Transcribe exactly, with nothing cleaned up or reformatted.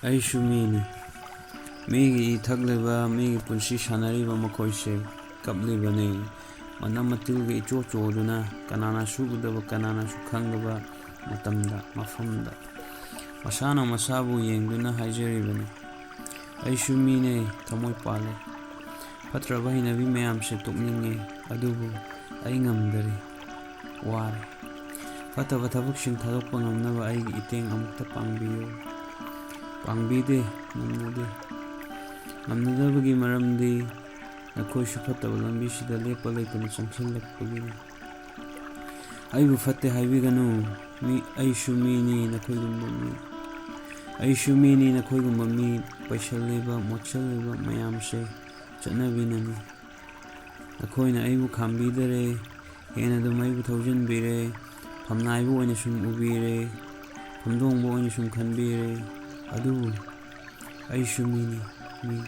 ꯑꯩꯁꯨ ꯃꯤꯅꯤ꯫ ꯃꯤꯒꯤ ꯏ ꯊꯛꯂꯤꯕ, ꯃꯤꯒꯤ ꯄꯨꯟꯁꯤ ꯁꯥꯟꯅꯔꯤꯕ ꯃꯈꯣꯏꯁꯦ ꯀꯞꯂꯤꯕꯅꯤ꯫ ꯃꯅꯝ ꯃꯇꯤꯜꯒ ꯏꯆꯣ ꯆꯣꯗꯨꯅ, ꯀꯅꯥꯅꯁꯨ ꯎꯗꯕ, ꯀꯅꯥꯅꯁꯨ ꯈꯪꯗꯕ ꯃꯇꯝꯗ, ꯃꯐꯝꯗ ꯃꯁꯥꯅ ꯃꯁꯥꯕꯨ ꯌꯦꯡꯗꯨꯅ ꯍꯥꯏꯖꯔꯤꯕꯅꯤ, "ꯑꯩꯁꯨ ꯃꯤꯅꯦ, ꯊꯃꯣꯏ ꯄꯥꯜꯂꯦ꯫ ꯐꯠꯇ꯭ꯔꯕ ꯍꯩꯅꯕꯤ ꯃꯌꯥꯝꯁꯦ ꯇꯣꯛꯅꯤꯡꯉꯦ, ꯑꯗꯨꯕꯨ ꯑꯩ ꯉꯝꯗꯔꯦ, ꯋꯥꯔꯦ꯫ ꯐꯠꯇꯕ ꯊꯕꯛꯁꯤꯡ ꯊꯥꯗꯣꯛꯄ ꯉꯝꯅꯕ ꯑꯩꯒꯤ ꯏꯇꯦꯡ ꯑꯃꯨꯛꯇ ꯄꯥꯡꯕꯤꯌꯨ, ꯄꯥꯡꯕꯤꯗꯦ, ꯉꯝꯅꯗꯦ꯫ ꯉꯝꯅꯗꯕꯒꯤ ꯃꯔꯝꯗꯤ ꯅꯈꯣꯏꯁꯨ ꯐꯠꯇꯕ ꯂꯝꯕꯤꯁꯤꯗ ꯂꯦꯞꯄ ꯂꯩꯇꯅ ꯆꯪꯁꯤꯜꯂꯛꯄꯒꯤꯅꯤ꯫ ꯑꯩꯕꯨ ꯐꯠꯇꯦ ꯍꯥꯏꯕꯤꯒꯅꯨ, ꯃꯤ, ꯑꯩꯁꯨ ꯃꯤꯅꯤ, ꯅꯈꯣꯏꯒꯨꯝꯕ ꯃꯤ꯫ ꯑꯩꯁꯨ ꯃꯤꯅꯤ, ꯅꯈꯣꯏꯒꯨꯝꯕ ꯃꯤ꯫ ꯄꯩꯁꯜꯂꯤꯕ, ꯃꯣꯠꯁꯜꯂꯤꯕ ꯃꯌꯥꯝꯁꯦ ꯆꯠꯅꯕꯤꯅꯅꯤ꯫ ꯅꯈꯣꯏꯅ ꯑꯩꯕꯨ ꯈꯥꯝꯕꯤꯗꯔꯦ, ꯍꯦꯟꯅ ꯑꯗꯨꯝ ꯑꯩꯕꯨ ꯊꯧꯖꯤꯟꯕꯤꯔꯦ, ꯐꯝꯅꯥꯏꯕ ꯑꯣꯏꯅ ꯁꯨꯝ ꯎꯕꯤꯔꯦ, ꯐꯝꯗꯣꯡꯕ ꯑꯣꯏꯅ ꯁꯨꯝ ꯈꯟꯕꯤꯔꯦ꯫ ꯑꯗꯨꯕꯨ ꯑꯩꯁꯨ ꯃꯤꯅꯤ, ꯃꯤ꯫